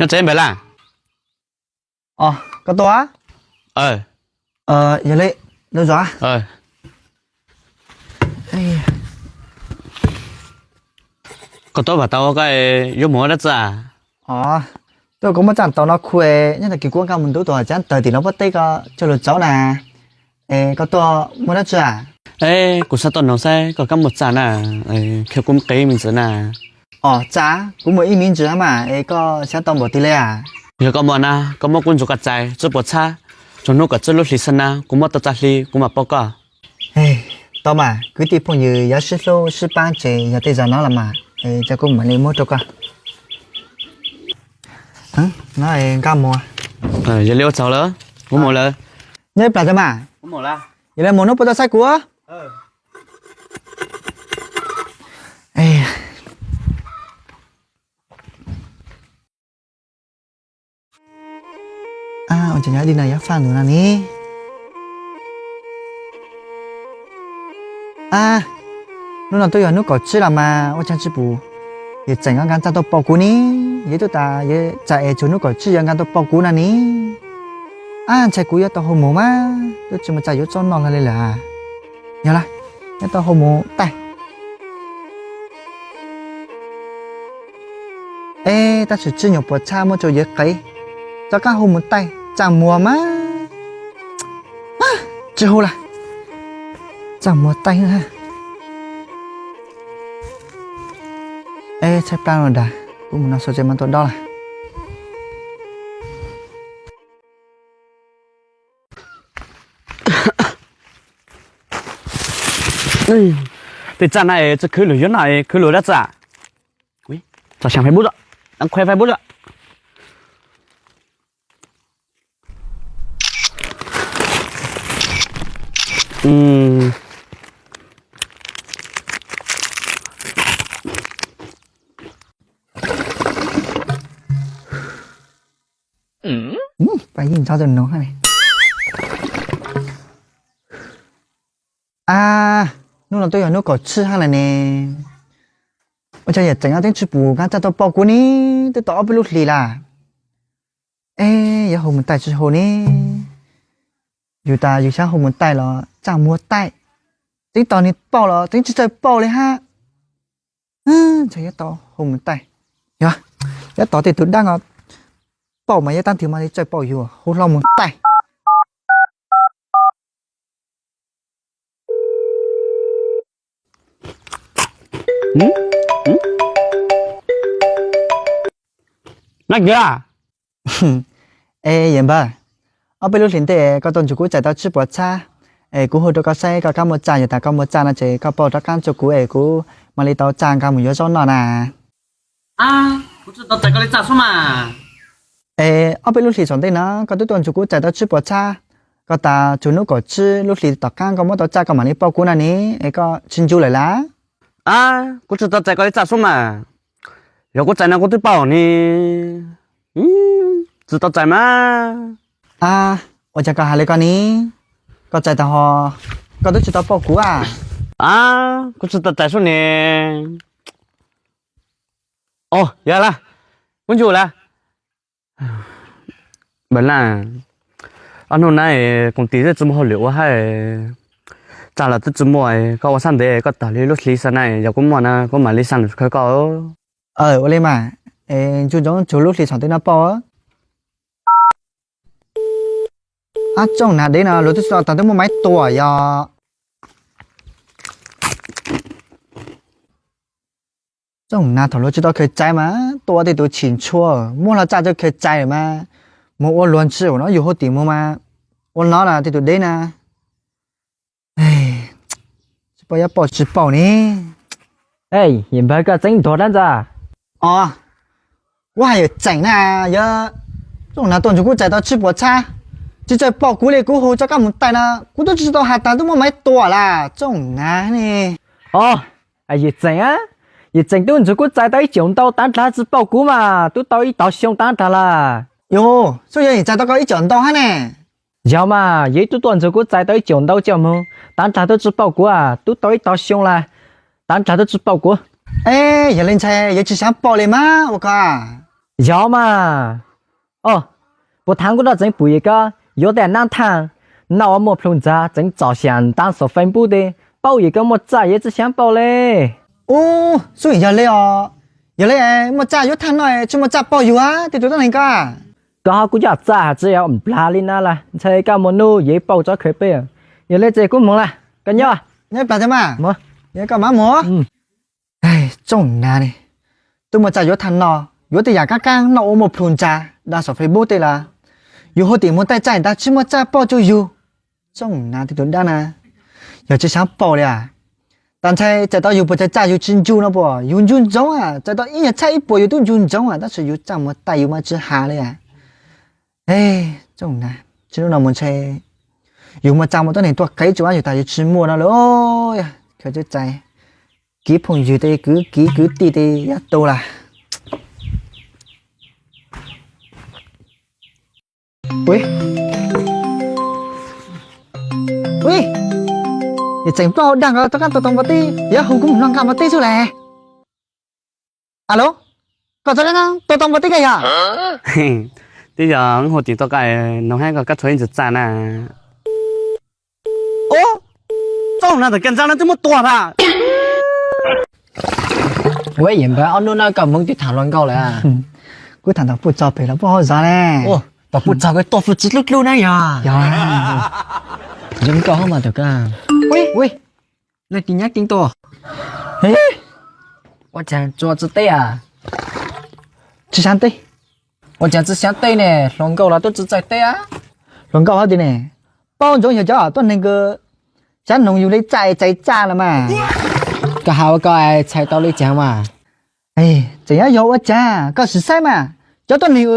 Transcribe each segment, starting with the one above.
Nyob tsev npawg Laj. Os, koj tuaj. Yog li, lub zos. Koj tuaj vam tau koj yuav mus ua dab tsi? Os, tuaj kuv muaj txaj tau no khu, nyob tas kis kuv nqa mus ntub tus hav cab taws tim no pob teb ko coj lug tsaub na. Es koj tuaj muaj dab tsi? Es kuv xav tuaj noog saib koj kab muag txaj na, qhia kuv qe me ntsis na. Os, txaj, kuv muaj ib me ntsis mas es koj xav tau npaum twg li a? Yog koj muaj na, koj muab kuv ntsuas koj txais tsib puas txhab, tsaus hnub kom tsib lub hlis xwb na, kuv muab tau txaj hli kuv mam pauj koj. Tau mas, kwv tij phooj ywg yuav sib hlub sib pab ces yog tej zaum no los mas, es kuv mam li muab rau koj. No nqa mus. Yog li ua tsaug lawm, kuv mus lawm. Nyob ib plag tso mas. Yog li mus hnub puas tau saib kuv. Ua cas nyob dib no yuav faj ntawd no ne? A, hnub no twb yog hnub kaum tsib los mas ua cas tsis pom yawm txeem nqa txaj tuaj pauj kuv ne? Yog twb tas yawm txeem es tsaus hnub kaum tsib yuav nqa tuaj pauj kuv no ne? A, ntshai kuv yuav tau hau mus mas, twb tsis muaj txaj yuav txob noj hlo li lawm. Yog lawm, yuav tau hau mus taij. Es tab sis tsib nyuag puas txhab muab rau yawg qev, rov qab hau mus taij txaj muag mas. Tsis hau lawm, txaj muag taij. Es tshaib plab no dag, kuv mus no xav tsev mas tuaj dob lawm. Tej txaj na tsis khwv lug yuav no, khwv lug dab tsi? Tso xyas Facebook, qhuav Facebook. Pab yeej ntxhob tus no. A, hnub no twb yog hnub kaum tsib hab lawm ne. Ua cas yawm txeem no twb tsis pum nqa txaj tuaj pauj kuv ne, twb tau ob peb lub hlis lawm. Es yuav hau mus taij tsis hau ne? Yus tas yus xyov hau mus taij los txaj muag taij, twb tos nws pauj los twb tsis txawj pauj li hab. Ntshai yuav tau hau mus taij. Yog, yuav tos tej tug dab no pauj mas yuav tab twg mas li txawj pauj yus, hau hlo mus taij. Na kiag. Es yawm npawg, ob peb lub hlis ntej koj tuaj nrug kuv txais tau tsib puas txhab, es kuv hu rau koj saib koj kab muag txaj, yog tas koj muag txaj no ces koj pauj rov qab rau kuv es kuv mam li tau txaj nqa mus yuav zaub noj na. Kuv tsis tau txais koj li txaj xwb mas. Es ob peb lub hlis thaum ntej no koj twb tuaj nrug kuv txais tau tsib puas txhab, koj tas tsaus hnub kaum tsib lub hlis tom qab koj muab tau txaj koj mam li pauj kuv no ne, es koj tsis ncu lawm las? A, kuv tsis tau txais koj li txaj xwb mas. Yog kuv txais no kuv twb pauj ni. Tsis tau txais mas. A, ua cas koj hais li ko ne? Koj txais tau ho koj twb tsis tau pauj kuv a? A, kuv tsis tau txais xwb ne. Os, yog lawm, kuv ncu lawm. Npawg Laj, ob hnub na koom tis twb tsis muaj hauj lwm ua hab, txaj los twb tsis muaj, koj ua sab ntev koj tag li lub hli xwb na, yog kuv muaj na kuv mam li xa nws khawb koj. Ua li mas, ncu ntsoov tsaus lub hlis thaum ntej no pauj. Ab, tsoom nav dev no luag twb tsis tau tas twb muaj maiv tuam yog. Tsoom nav thaum luag tsis tau khaws txais mas tuaj tej tus chim ntshua, muab hlo txaj tuaj khaws txais lawm mas mus ua luag ntshis ua no yus hauv tim mus mas ua no na tej tus dev na. Tsis paub yuav pauj tsis pauj ne. Yawm npawg, koj txeeb ntuag dab ntxa? Os, kuv hais yawm txeem na, yog tsoom nav tuaj nrug kuv txais tau tsib puas txhab, tsis txawj pauj kuv li, kuv hu rov qab mus taij no kuv twb tsis tau has tas twb muaj maiv tuam las tsoom nav ne. Os, yawm txeem a, yawm txeem twb nrug kuv txais tau ib caum ntau tav dlag tsis pauj kuv mas twb tau ib tog xyoo tav dlag las. Yog, xyov yog yawm txeem tau koj ib caum ntau hab ne. Yog mas, yawm twb tuaj nrug kuv txais tau ib caum ntau coj moog, tav dlag twb tsis pauj kuv, twb tau ib tog xyoo las, tav dlag twb tsis pauj kuv. Es yog li ntshai yawm tsis xav pauj li mas ua koj. Yog mas. Os, puas thav kuv nroj tseev pum yim koj yuav tej nab thaj noj ua muaj plhu ntxav tseev txom xiam ntav saum Facebook tes paub yim koj muaj txaj yeej tsi xyav paub le. Ub, xub yog le os. Yog le muaj txaj yuav thaj noj tsi muaj txaj paub yus tej tus tuab neeg koj. Koj ho kuj coj txaj has tsi yog nplav li na las ntshai koj muaj nuj yev paub tsob khaws peb. Yog le ces kuv moog las koj nyob. Nyob plag tag mas. Yog koj mam moog. Tsoom nav ne, twb muaj txaj yuav thaj noj yuav tej yam kaab kaab noj ua muaj plhu ntxav dag saum Facebook tej lawm, yus hu tim moog taij txaj ntag tsi muaj txaj paub rua yus. Tsoom nav tej tus dab na, yog tsi xyav paub li as. Tag ntshai txais tau yus puas txhais txaj yus tsi ncu no puas yus ncu ntsoov as, txais tau ib nyuag txhaj ib puas yus tub ncu ntsoov as tab sis yus txaj muag taij yus mas tsi has li as. Tsoom nav, tsi nub no mus ntshai yus muaj txaj muaj tuab neeg tuaj qev tsuas yus tas yus tsi muaj no lawm. Khaws txaj txais, kiv phooj ywg tej kwv kiv kwv tij tej yog tu las. Ui, ui, yog tseem plaub hau dag nkaus rov qaab tua tau npua teb, yog hu kuv mus noj nqaj npua teb xwb las. Alo, koj txog le no tua tau npua teb koj yog? Twb yog hu tim tua koj, noog hab koj kab tshuav ib ntsis txaj na. Ub, txhob na, tam kiag ntsa no twb muab tua tas. Ua yam npawg ob hnub no koj moog twb tham hluas nkauj lawm. Kuv tham tom puj txog pem los puj hauv zos ne. Tom puj txog koj tuaj fwj tsis dlub dlub na yog? Yog, zoo nkauj hab mas tawm koj. Ui, leej twg nyab keeb tuaj? Ua caag tsuas tsi teb a? Tsi xyav teb. Ua caag tsi xyav teb ne, hluas nkauj los twb tsi txawj teb a. Hluas nkauj hab tias ne, paub ntsoov yog cov tuab neeg kws xyav noog yug le txaj txais txaj los mas. Koj has ua koj txhais tau le caag mas. Tseem yuav yog ua caag koj sim saib mas, cov tuab neeg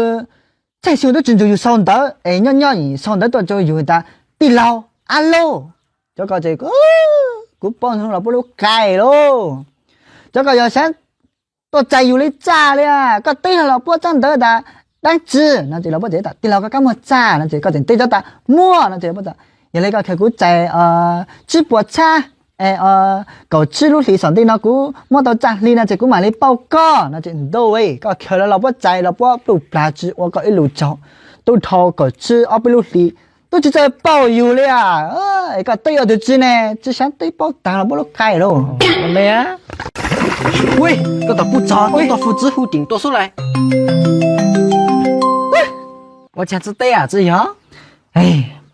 txhaj xyoo twb tsi nrug yug sau ntawv es nyob nyob sau ntawv tuaj rua yug tas tij laug, ab lauj. Cov ko ces kuv paub ntsoov los puab lub qai lauj. Cov ko yog xyav tuaj txais yug le txaj li, koj teb los puab txhaj ntawv tas dab tsi no ces los puab txhaj tas tij laug koj kab muag txaj no ces koj tseem teb txhaj tas muaj no ces puab tas yog le koj khaws kuv txais tsib puas txhab, kaum tsib lub hlis xom ntej no kuv muab tau txaj hli no ces kuv mam le paub koj no ces ntuj, koj khaws los los puab txais los puab pluj plag tsi ua koj ib lus tsaug, tub dhau kaum tsib ob peb lub hlis tub tsi txawj paub yug li. Es koj teb ua tus tsi ne, tsi xyav teb paub taag los puab lub qai lauj. Ua le, ui, koj tom puj txog tub tuaj fwj tsi hu tim tuaj xwb lawm. Ua caag tsi teb a tsi yog?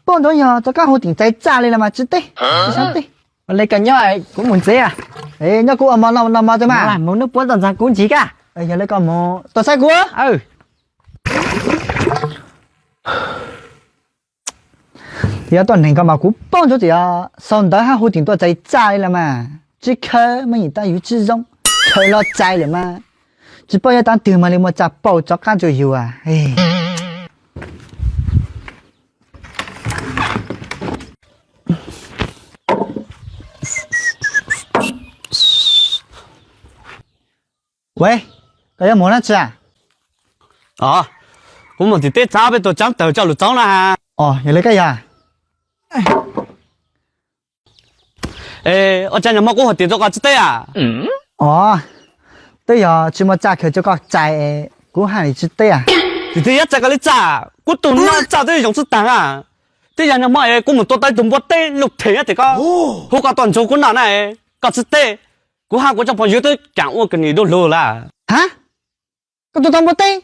Paub ntsoov yog rov qab hu tim txais txaj li los mas tsi teb, tsi xyav teb. Ua le koj nyob, kuv mus ntxiv. Nyob kuv ua mov no mov tso mas. Mus nub puab txog ntxag kuv ntxiv koj. Yog le koj mus tuaj saib kuv. Yog tuab neeg ko mas kuv paub ntsoov txim, sau ntawv hab hu tim tuaj txais txaj li los mas tsi khaws mas yim tag yug tsi zoo, khaws los txais lawm mas tsi paub yuav tav twg mas li muaj txaj paub rov qab rua yug. Ua, koj yuav mus dlaab tsi a? Kuv mus tim teb txhab peb tus tsaab tawg coj lug txoov na. Yog le koj yog. Ua caag nyuag mo kuv hu tim rua koj tsi teb a? Os, twb yog tsi muaj txaj khaws rua koj txais, kuv haj li tsi teb a. Tsis teb yuav txais koj li txaj, kuv tug noj txaj twb yoog tsi taag a. Twb yog nyuag mo es kuv mus tua tau ib tug npua teb luj phem nyob tim koj, hu koj tuaj ntsug kuv noj na, koj tsi teb. Kuv hab kuv tsoom phooj ywg twb caam ua kws nim dub lug lawm. Ha, koj tua tau npua teb?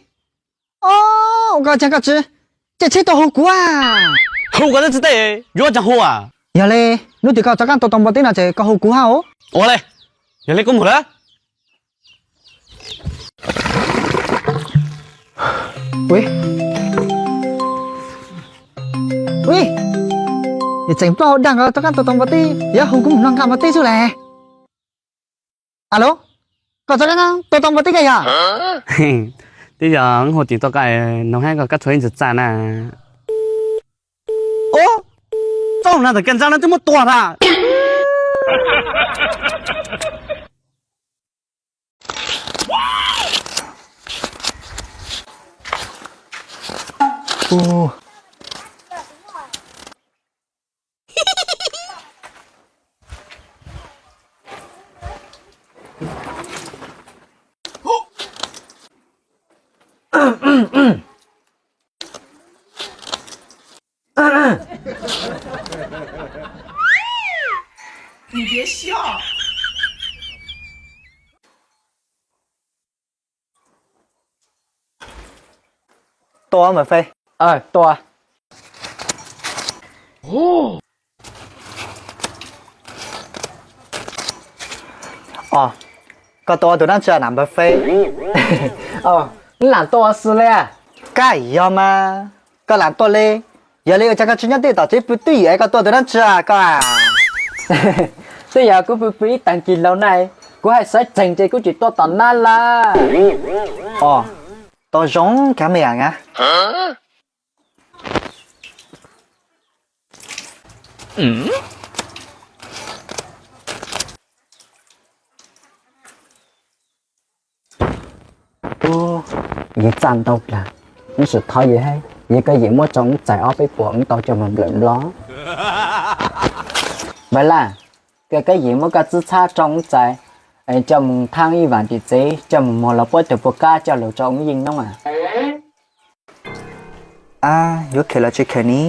Os, ua koj caag koj tsi, caij tsheb tuaj hu kuv a. Hu koj twb tsi teb, yuav caag hu a? Yog le, hnub twg koj rov qaab tua tau npua teb no ces koj hu kuv hab os. Ua le, yog le kuv mus lawm. Ui, yog tseem plaub hau dag nkaus rov qaab tua tau npua teb, yuav hu kuv mus noj nqaj npua teb xwb las. Alo, koj rov qaab tua tau npua teb koj yog? Twb yog hu tim tua koj, noog hab koj kab tshuav ib ntsis txaj na. Ub, txhob na, tam kiag ntsa no twb muab tua tas. Tua Npawg Fej. Tua. Os, koj tua tus dab tsi na Npawg Fej? Wb lam tua xwb li. Kaj yog mas, koj lam tua li. Yog li ua cas koj tsis nyob twj tom tsev pw twj ywm es koj tua tus dab tsi koj a? Twb yog kuv pw pw ib tag kis laus na, kuv haj xav tsees ces kuv tsis tua tom nab lawm. Os, tua zoo kag me a. Yawg txaj ntau dlawg, nws sim thov yawg, yawg koj yim muab tsob ntxais ob peb puas wb tau coj mus nplawm nplob. Npawg Laj, koj yim muab koj txib txhab tsob ntxais coj mus thaab ib vam tim tsev, coj mus muag los puab tug puas kab coj lug rau wb yeej noob a. A, yuav khaws los tsis khaws ne?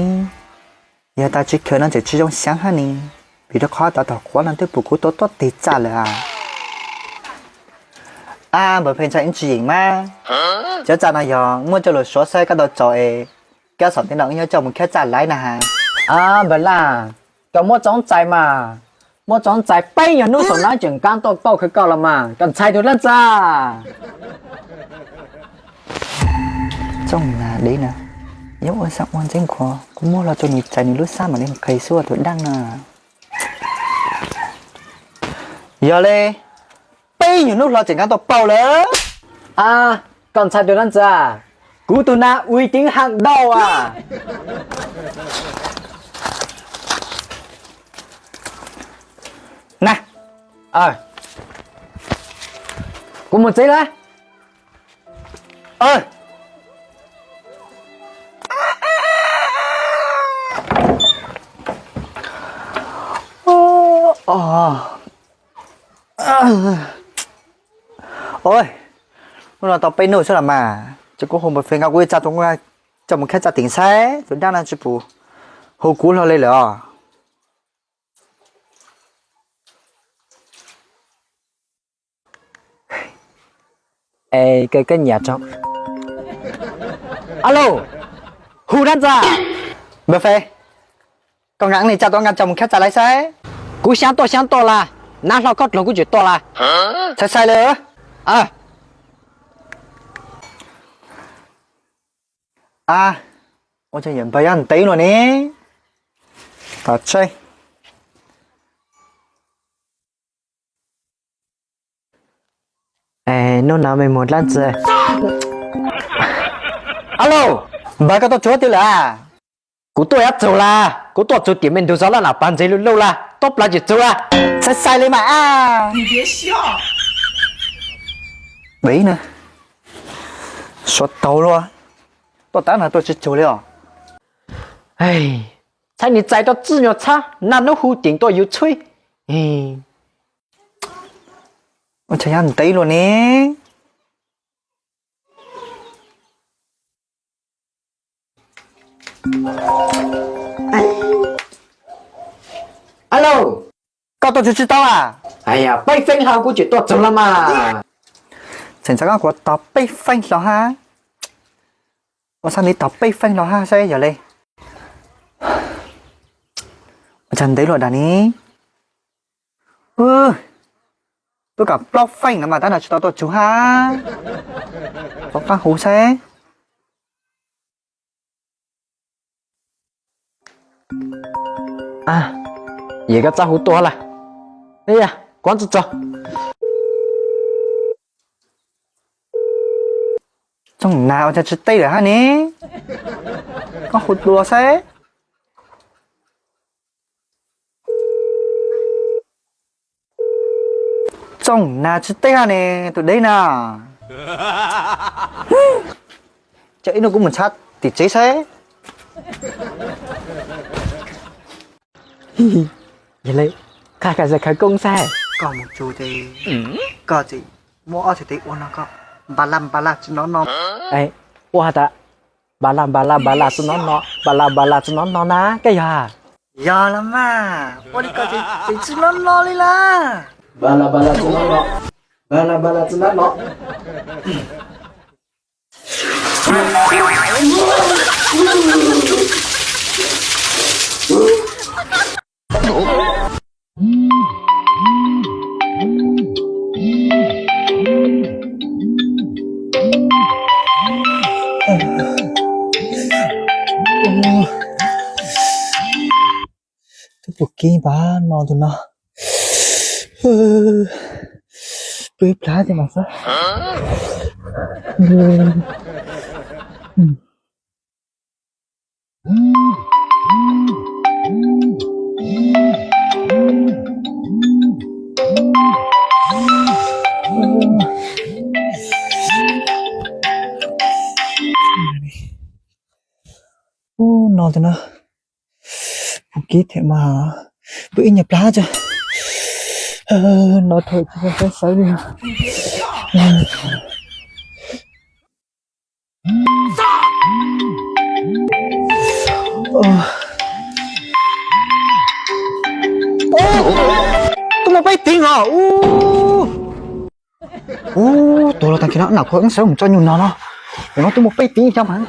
Yog tas tsis khaws no tseem tsis zoo xyaav hab ne, vim rau qhov tas thaum qhuav no twb pum kuv tua tuab teg txaj lawm a. A, Npawg Fej ntshai wb tsis yeem mas. Cov txaj no yog muab coj lug suav saib koj tau txaus es kab xom ntawm no wb yuav coj mus khab txaj laiv na has. A, Npawg Laj, koj muab tsob ntxais mas, muab tsob ntxais peb nyuag hnub saum no tseem kaab tuaj pauj khaws koj los mas, koj ntshai tug dlaab tsi? Txooj na deb na, yuav ua xav ua ntxeev khuav, kuv muab los rau nws txais nws lub sab mam li qhis xwb ua tus daaj na. Yog le, peb nyuag hnub hlo tseem kaab tuaj pauj lawm. A, koj ntshai tus dlaab tsi? Kuv tug na ui teev haaj dauj a. Na, kuv mus tsev lawm. Ua, hnub no tau peb nub xwb los mas, ces kuv hu Npawg Fej nqa kuv ib txaj tuaj, coj mus khab txaj teem saib tus daaj no tsis pum hu kuv hlo li lawm os. Es koj nyiam tso. Alo, hu dlaab tsi? Npawg Fej, koj nqa wb ib txaj tuaj nqa coj mus khab txaj laiv saib. Kuv xyaav tuaj xyaav tuaj las, nab hlob khob dluag kuv tseem tuaj las. Txhais txhais li. A, ua cas yawm npawg yuav ntev luaj ne? Tom tseeb. Hnub no mej muag dlaab tsi? Alo, npawg koj tuaj tsuav twg lawm? Kuv tuaj yuav txug las, kuv tuaj txug tim mej ntug zog laj nam pag ntxeg luj luj las, tuab plawg tsis txug las. Xais xais li mas a. Deb na, suav taug luaj, tuaj tab na tuaj tsis txug li os. Txhais nws txais tau txwj nyuag txhab, naj nub hu ceem tuaj yus txhub. Ua cas yuav ntev luaj ne? Alo, koj tuaj tsis tau a? Peb feeb hlo kuv tseem tuaj txug los mas. Tseem ntxhais koj kuv tog peb feeb hlo hab. Ua txhaj ntev tog peb feeb hlo hab saib yog le. Ua txhaj ntev luaj dag ne. Twb kam plaub feeb no mas tab no tsis tau tuaj txug hab. Pov qaab hu saib. Yog koj txaj hu tuaj lawm. Kuv txog txog. Txooj nag ua cas tsis teb lawm hab ne? Koj hu dua saib. Txooj nag tsis teb hab ne, tus deb na. Ces ib nub kuv mus tshab tim tsev saib. Yog le, qha kha xav khawv koob saib. Koj mus txug ces koj tseem muab ob txhais tes ua no koj npa laj npa laj tsi nov no. Ua has tas npa laj npa laj npa laj tsi nov no, npa laj npa laj tsi nov no na, koj yog? Yog los mas, ua li ko ces tsis no no li lawm. Npaj las npaj las tsis no no, npaj las npaj las tsis no no. Twb puas kib npab no tus no. Pw ib plab ces mam xwb. Ub, no tus no, puas kib thiab mas, pw ib nyuag plab tso. No thaum tsis tau sawv li. Tuaj mus peb tiv os. Ub, tuag los tag kis no, nam kuv wb sawv mus tso nyuag no no. Nim no tuaj mus peb tiv cov mas,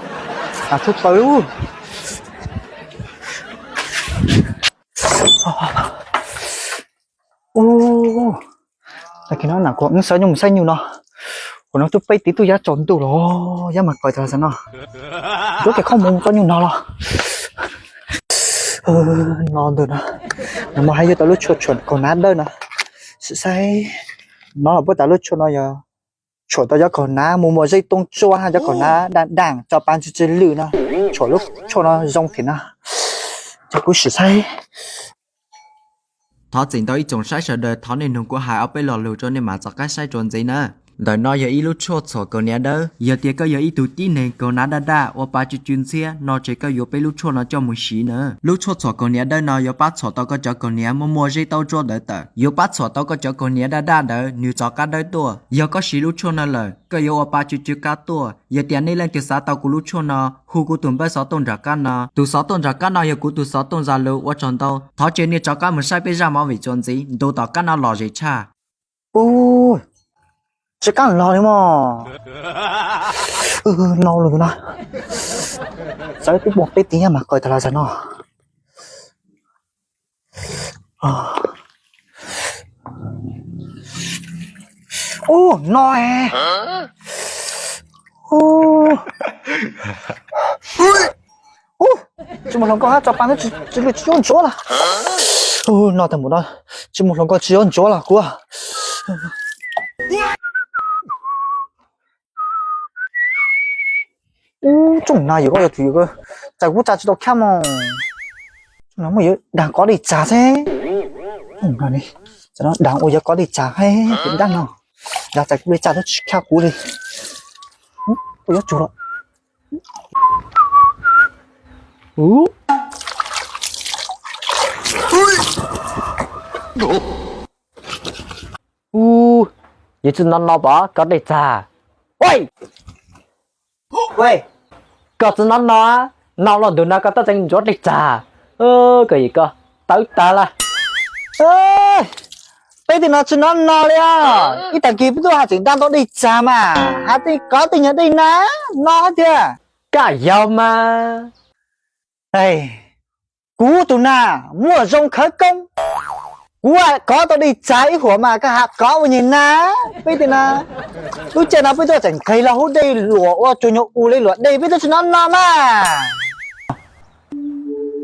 nam tshua tawv lub. Ub, tag kis no nam kuv wb sawv nyuag mus saib nyuag no. Ua no tuaj peb tiv tuaj yav tsaus ntuj los yav mas qawm tas xwb no. Yuav kiag khoom mus tso nyuag no los. No ntawm no, no mas haj yog tau lub tshuaj tshuam kaus hnav dawb no. Sim saib, no los puab tas lub tshuaj no yog tshuam tau cov kaus hnav mus muaj zeb tooj tsuab, cov kaus hnav daj daj tso pa tsw tsw lwj no, tshuam lub tshuaj no zoo thiab no. Ces kuv sim saib. Thov txim ntau ib tsoom saib sawv daws, thov nej nug kuv hais ob peb lo lus rau nej mam txoj qab saib txuas ntxiv na. Ntawm no yog ib lub tshuaj txhuam kaus hniav dawb. Yog tias koj yog ib tug tib neeg kaus hnav daj daj ua pa tsw tsw ntxhiab no ces koj yuav peb lub tshuaj no coj mus siv na. Lub tshuaj txhuam kaus hniav dawb no yuav pab txhuam tau koj cov kaus hniav muaj muaj zeb tooj tsuab ntawd tawm, yuav pab txhuam tau koj cov kaus hniav daj daj ntawd nws txoj qab dawb tuaj. Yog koj siv lub tshuaj no lawm, koj yuav ua pa tsw tsw qab tuaj. Yog tias nej leej twg xav tau kuv lub tshuaj no, hu kuv tus npawb xov tooj nram qab no. Tus xov tooj nram qab no yog kuv tus xov tooj Zalo, ua tsaug ntau. Thov caw nej rov qab mus saib peb zaj movie txuas ntxiv, ntu tom qab no lom zem tshaj. Ub, tsis qab los li mog. No lus no, txawm twb muaj peb tiv mas qawm tas los zag no. Ub, no es. Ub, tsis muaj hluas nkauj hab, tso pa no tsis lwj tsis yuav ntsuav los. Ub, no tag npaum no, tsis muaj hluas nkauj tsis yuav ntsuav los kuv. Ub, tsoom na yog koj yog tus yog koj, txais kuv tsa tsis tau khab mog. Tsoom na muaj yuav dag kov dej tsag xwb. Tsoom na, txawm no dag ua yuav kov dej tsag heev, dag no, dag txais kuv dej tsag twb tsis khab kuv li. Ua yuav tsug los. Ub, yus tsis no no pom kov dej tsag. Ua, koj tsis no no, no los ntu no koj tab tseem ntsuav dej tsag. Koj yim koj tawv tag lawm. Peb tej no tsis no no li os. Ib tag kis peb tuaj haj tseem dag ntau dej tsag mas, haj tseem kov tej nyuag dej na, no hab tiag. Kaj yog mas. Kuv tus na muaj zoo khawv koob, kuv kov tau dej tsag ib huam mas koj haj kov ua nyuag na. Peb tej no, lub caij no peb tuaj tseem nqeg los hub dej luam ua tsuag nyuag u li luam dej, peb twb tsis no no mas.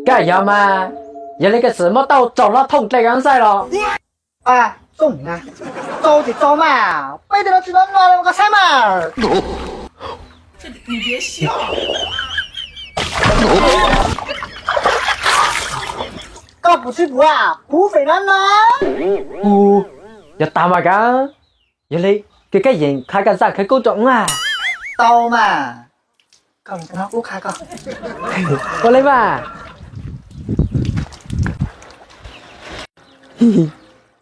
Kaj yog mas, yog li koj sim muab tau tsaus hlo thooj dlej koj xaib los. Tsaus ces tsaus mas, peb tej no tsis no no li koj xaib mas. Koj puas tsis pum, kuv fem no no. Yog tas mas kav, yog li koj yeem qha koj zaj khawv koob rau wb a. Tau mas, koj mus no kuv qha koj. Ua li mas.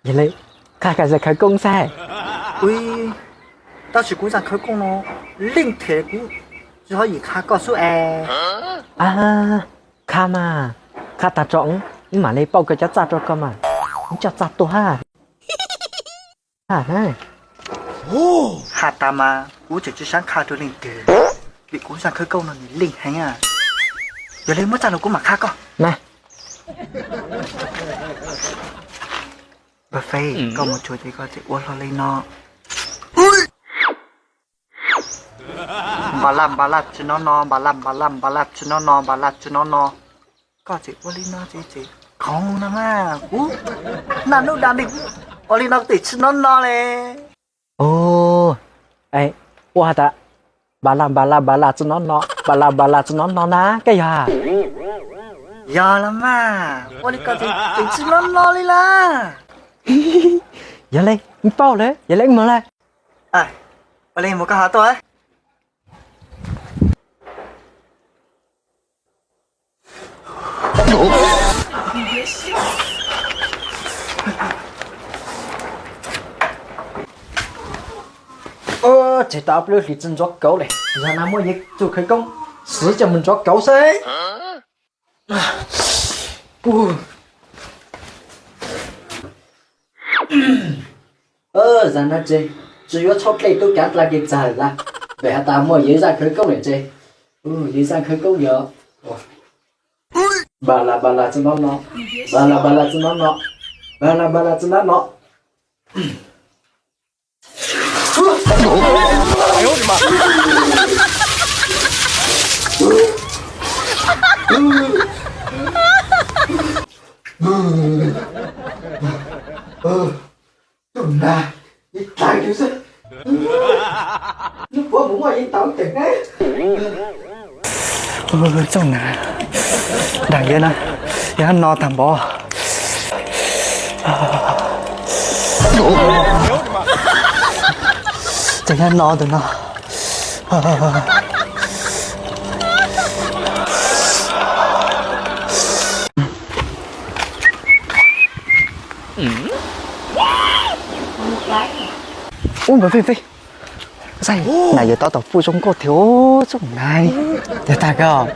Yog li, qha koj zaj khawv koob saib. Tab sis kuv zaj khawv koob no leej them kuv tsis ho yim qha koj xwb es. Qha mas, qha tag tso wb. Wb mam li pauj koj cov txaj rau koj mas. Wb coj txaj tuaj hab. Hab na. Has tas mas kuv tseem tsis sab qha rau leej twg, vim kuv zaj khawv koob no nws leej heev. Yog li muab txaj los kuv mam qha koj na. Npawg Feeb, koj mus tsuag ces koj tseem ua hlo li no. Npa laj npa laj tsi no no, npa laj npa laj npa laj tsi no no, npa laj tsi no no. Koj tseem ua li no ces tseem khoov no mas kuv naj nub da li ua li no kuv tseem tsi no no li. Ua has tas npa laj npa laj npa laj tsi no no, npa laj npa laj tsi no no na koj yog? Yog los mas, ua li koj tseem tsi no no li lawm. Yog li, pauj lawm, yog li wb mus lawm. Ua li mus koj ho tuaj. Tseg tau ob lub hlis tsi ntxuav kauv li, zag na muab yawg txuj khawv koob xwv coj mus ntxuav kauv xwb. Zag na tsev, tsi yuav txhob dlej tub kav dlaa kev txag lawm, vim has tas muaj yawg zaj khawv koob lawm tsev. Yawg zaj khawv koob yog npa las npa las tsi no no, npa las npa las tsi no no, npa las npa las tsi no no. Tus nag, ib tag yus xwb. Lub puav mus muaj ib tau teem ne. Txooj nag, dag yawg na, yawg no tag npaum. Tseem yog no tus no. Ub, npawg Feej Feej, nas yawg tau tom puj zoo nkauj thiab tsoom nai. Yog tag kawg.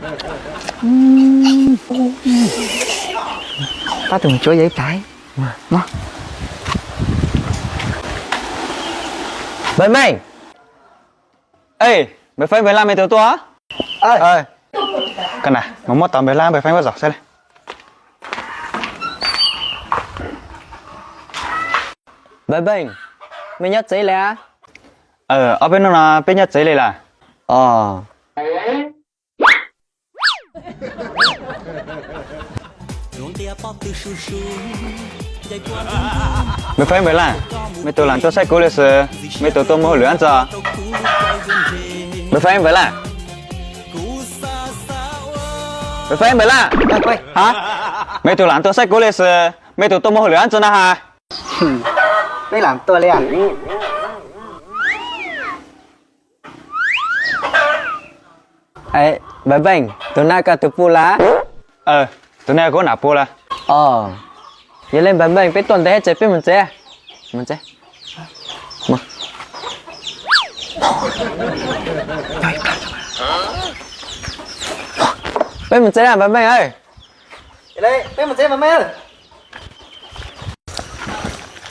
Pab tus mus cuab yawg ib pliag. Npawg Meej. Npawg Feej npawg Laj me tus tuaj. Koj na, mus muab tau npawg Laj npawg Feej ua zog xwb li. Npawg Meej, mej nyob tsev li a? Ob peb hnub no peb nyob tsev li lawm. Npawg Feej npawg Laj, mej tus lam tuaj saib kuv li xwb, mej tus tuaj muaj hauj lwm dlaab tsi? Npawg Feej npawg Laj. Npawg Feej npawg Laj. Mej tus lam tuaj saib kuv li xwb, mej tus tuaj muaj hauj lwm dlaab tsi na has? Peb lam tuaj li. Npawg Feej, tus nab koj tus puj lawm? Tus nab kuv nam puj lawm. Yog li npawg Feej, peb tuaj ntev tsev, peb mus tsev. Mus tsev. Peb mus tsev na npawg Feej. Peb mus tsev npawg Feej.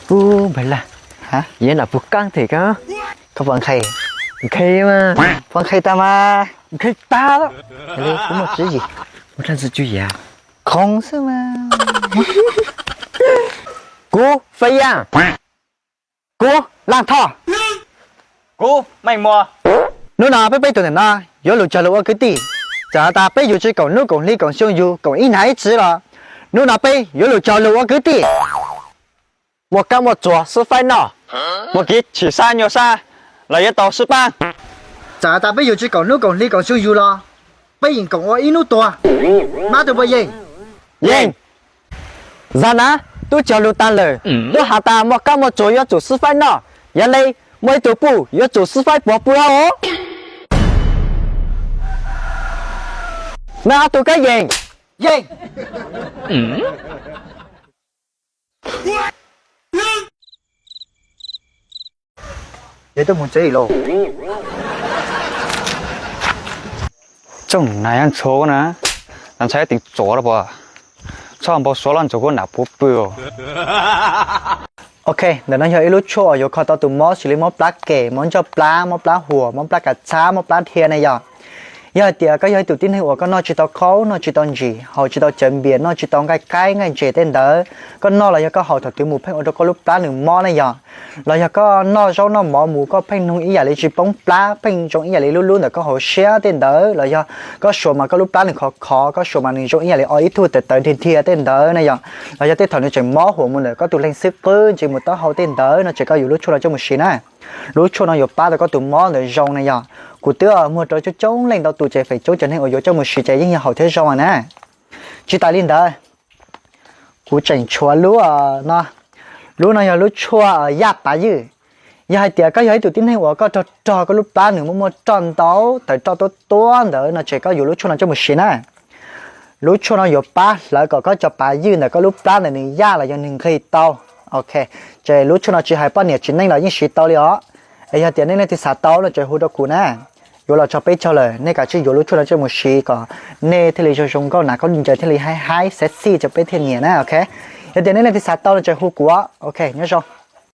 Ub, npawg Laj, yog nam puj kaab them koj, koj puas nqhis? Nqhis mas, puas nqhis tag mas? Nqhis tag lawm. Kuv muaj tswv yim, muaj dlaab tsi tswv yim? Khoov xwb mas. Kuv Faj Yaaj. Kuv Laaj Thoj. Kuv Meej Muas. Hnub no peb peb tug ntawm no yuav lug cog lug ua kwv tij. Txawm has tas peb yug tsi koom nub koom hli koom xyoo yug koom ib nag ib tsi los, hnub no peb yuav lug cog lug ua kwv tij. Muaj kaab muaj tsuag xwb faib noj, muaj kev chim sab nyuaj sab los yuav tau sib paab. Txawm has tas peb yug tsi koom nub koom hli koom xyoo yug los, peb yeem koom ua ib nub tuag. Mab tug puas yeem? Yeem. Zag na, tub cog lug taag lawm, tub has tas muaj kaab muaj tsuag yuav tsum sib faib noj, yog le muaj ib tug puj yuav tsum sib faib puag pw hab. Mej ob tug kab yeem. Yeem. Tsoom nai ntshua na, ntshai teem tsuav los puas. Txhob npau suav loj ntxuav kuv nam puv pw. Ok, ntawm no yog ib lub tshuaj uas yuav kho tau tus mob xws li mob plab kem, mob ncauj plab, mob plab huam, mob plab kav txhab, mob plab dhia ne yog. Yog hais tias koj yog ib tug tib neeg uas koj noj tsis tau khaub, noj tsis tau ntsim, haus tsis tau cawv npias, noj tsis tau nqaij qaib nqaij ntses tej ntawd, koj noj los yog koj haus thaum twg mus pheej ua rau koj lub plab nws mob ne yog. Los yog koj noj zaub noj mov mus koj pheej nug ib yam li tsis poob plab, pheej zoo ib yam li lub lub ntawm koj hauv siab tej ntawd, los yog koj suav mas koj lub plab nws khov khov, koj suav mas nws zoo ib yam li o ib tug tawv tawv dhia dhia tej ntawd ne yog. Los yog tej thaum nws tseem mob huam mus ntawm koj tus leeg xwb qwb ntsis mus taub hau tej ntawd no ces koj yuav lub tshuaj no coj mus siv na. Lub tshuaj no yuav pab tau koj tus mob ntawd zoo ne yog. Kuv twb muag rau coob coob leej ntau tus ces feem coob cov neeg uas yuav coj mus siv ces yeej yog haum thiab zoo na. Tsis tas li ntawd, kuv tseem tshuav lub no, lub no yog lub tshuaj yaj pav ywj. Yog hais tias koj yog ib tug tib neeg uas koj rog rog koj lub plab nws muaj muaj roj ntau, tawv roj tuab tuab ntawd no ces koj yuav lub tshuaj no coj mus siv na. Lub tshuaj no yuav pab hlawv kom koj cov pav ywj ntawm koj lub plab ntawd nws yaj los yog nws nqig tau. Ok, ces lub tshuaj no tsis hais poj niam txiv neej los yeej siv tau li os. Es yog tias nej leej twg xav tau no ces hu rau kuv na. Yuav los txog peb caug lawm, nej kav tsij yuav lub tshuaj no coj mus siv kom nej thiaj li zoo zoo nkauj, hnav khaub ncaws thiaj li haib haib sexy rau peb thiaj nyiam na. Ok, yog tias nej leej twg xav tau no ces hu kuv. Ok, nyob zoo.